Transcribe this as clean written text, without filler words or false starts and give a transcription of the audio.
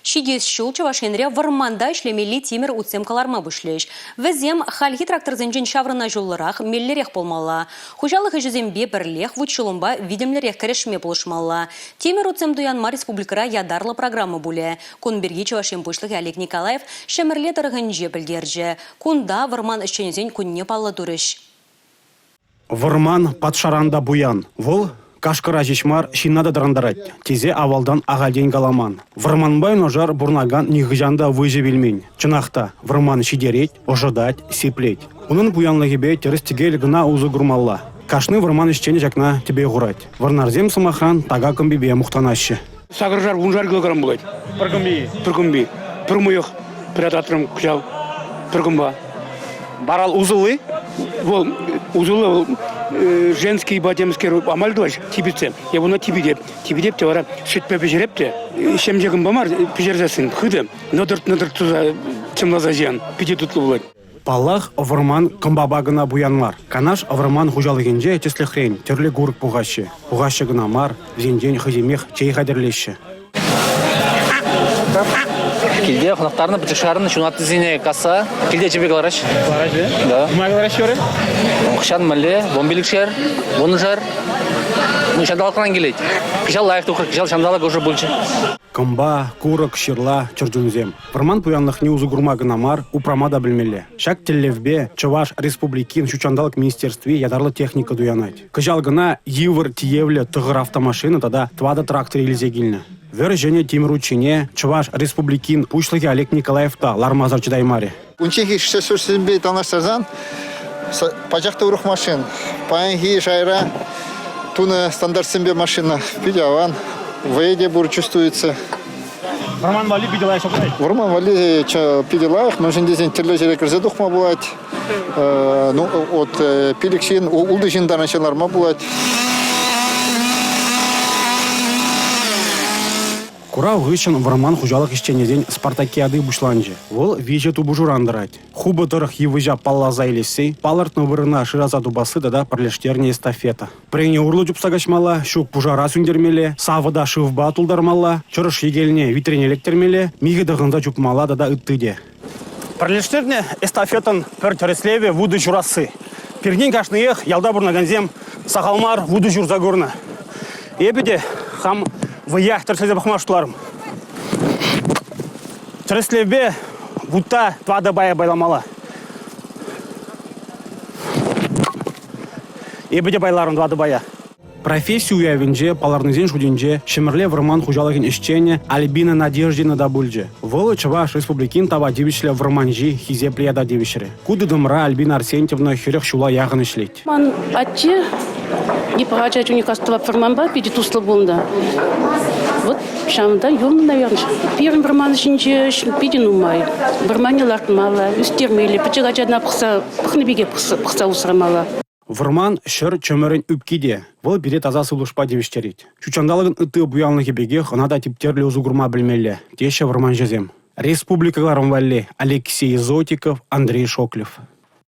Ҫитес ҫул Чӑваш Енре вӑрманта ӗҫлемелли тимӗр утсем кӑларма пуҫлӗҫ. Вӗсем хальхи тракторсенчен ҫаврӑнӑҫуллӑрах, меллӗрех пулмалла. Хуҫалӑх ӗҫӗсемпе пӗрлех вут-ҫулӑмпа витӗмлӗрех кӗрешме пулӑшмалла. Тимӗр утсем туянма республикӑра ятарлӑ программа пулӗ. Кун пирки Чӑваш Ен Пуҫлӑхӗ Олег Николаев Ҫӗмӗрле тӑрӑхӗнче пӗлтерчӗ. Кунта вӑрман ӗҫченӗсен кунне паллӑ турӗҫ. Вӑрман патшаран та пуян. Вӑл кашкӑра ҫеҫ мар, ҫынна та тӑрантарать, тесе авалтан ахальтен каламан. Вӑрманпа юнашар пурӑнакан нихӑҫан та выҫӑ вилмен. Чӑнах та, вӑрман ҫитерет, ӑшӑтать, сиплет. Унӑн пуянлӑхӗпе тӗрӗс-тӗкел кӑна усӑ курмалла. Кашни вӑрман ӗҫченӗ ҫакна тӗпе хурать. Вӑрнарсем, сӑмахран, така кӑмпипе мухтанаҫҫӗ. Сакӑршар, вуншар килограмм пулать. Пӗр кӑмпи? Пӗр кӑмпи. Пӗр мӑйӑх пӗрре татрӑм кӑҫал пӗр кӑмпа. Барал усӑлли? Вӑл усӑллӑ вӑл женский темскер амаль тӑваҫ типӗтсе. Я вуна типӗтеп. Типӗтеп те вара сӗтпе пӗҫереп те. Ҫемҫе кӑмпа мар пӗҫерсессӗн хытӑ нӑтӑрт-нӑтӑрт туса чӑмласа ҫиен. Питӗ тутлӑ пулать. Паллах, вӑрман кӑмпапа кӑна пуян мар. Канаш вӑрман хуҫалӑхӗнче, тӗслӗхрен, тӗрлӗ курӑк пухаҫҫӗ. Пухаҫҫӗ кӑна мар, вӗсенчен хӑйсемех чей хатӗрлеҫҫӗ. Килте хӑнӑхтарнӑ пӗчӗк шарӑн ҫунаттисене касса килте чӗпе кӑлараҫ. Кӑлараҫ-и? Да. Нумай кӑлараҫҫӗ вара? Хӑҫан мӗнле, вунпилӗкшер, вуннӑшер. Ну, ҫанталӑкран килет. Кӑҫал лайӑх тухрӗ, кӑҫал ҫанталӑк ӑшӑ пулчӗ. Кӑмпа, курӑк, ҫырла, чӗрчунсем. Вӑрман пуянлӑхне усӑ курма кӑна мар, упрама та пӗлмелле. Ҫак тӗллевпе Чӑваш Республикин ҫут ҫанталӑк министерстви ятарлӑ техника туянать. Кӑҫал кӑна йывӑр тиевлӗ тӑхӑр автомашина тата тӑватӑ трактор илсе килнӗ. Вӗр ҫӗнӗ тимӗр ут ҫине Чӑваш Республикин Пуҫлӑхӗ Олег Николаев та лармасӑр чӑтаймарӗ. Унчченхи ресурссемпе танлаштарсан пачах та урӑх машин. Паянхи шайра тунӑ стандартсемпе машина питӗ аван. Вӑйӗ те пур чувствуется. Вӑрман валли питӗ лайӑх шутлать. Вӑрман валли питӗ лайӑх, мӗншӗн тесен тӗрлӗ ҫӗре кӗрсе тухма пулать. Ну, вот пилӗк ҫын, ултӑ ҫын таран ҫын ларма пулать. Курав хыҫҫӑн вӑрман хуҫалӑх ӗҫченӗсен спартакиади пуҫланчӗ. Вӑл виҫӗ тупӑшуран тӑрать. Хупӑ тӑрӑх йывӑҫа палласа илесси, палӑртнӑ вырӑна шыраса тупасси тата пӗрлештернӗ эстафета. Пӗрене урлӑ чупса каҫмалла, ҫук пушара сӳнтермелле, савӑта шывпа тултармалла, чӑрӑш йӗкелне витрене лектермелле, михӗ тӑхӑнса чупмалла тата ытти те. Пӗрлештернӗ эстафетӑн пӗр тӗрӗслевӗ вутӑ ҫурасси. Пиртен кашниех ялта пурӑнакансем сахал мар вутӑ ҫурса курнӑ. Эпӗ те хам вӑя тӗрӗслесе пӑхма шутларӑм. Тӗрӗслевпе вутта тӑватӑ пая пайламалла. Эпӗ те пайларӑм тӑватӑ пая. Професси уявӗнче палӑрнисен шутӗнче Ҫӗмӗрле вӑрман хуҫалӑхӗн ӗҫченӗ Альбина Надеждина та пулчӗ. Вӑл Чӑваш Республикин тава тивӗҫлӗ вӑрманҫи хисеплӗ ята тивӗҫрӗ. Ку тытӑмра Альбина Арсентьевна 40 ҫула яхӑн ӗҫлет. Ман атте ача чухне кастӑвап вӑрманпа питӗ туслӑ пулнӑ. Вот ҫавӑнтан юлнӑ, наверное. Пирӗн вӑрман ҫинче ӗҫ питӗ нумай. Вӑрманне лартмалла, ӳстермелле, пӗчӗк ачана пӑхса пӑхнӑ пекех пӑхса усрамалла. Вӑрман – ҫӗр чӑмӑрӗн ӳпки те. Вӑл пире таса сывлӑшпа тивӗҫтерет. Ҫут ҫанталӑкӑн ытти пуянлӑхӗ пекех ӑна та типтерлӗ усӑ курма пӗлмелле, теҫҫӗ вӑрманҫӑсем. Республика кӑларӑм валли Алексей Зотиков, Андрей Шоклев.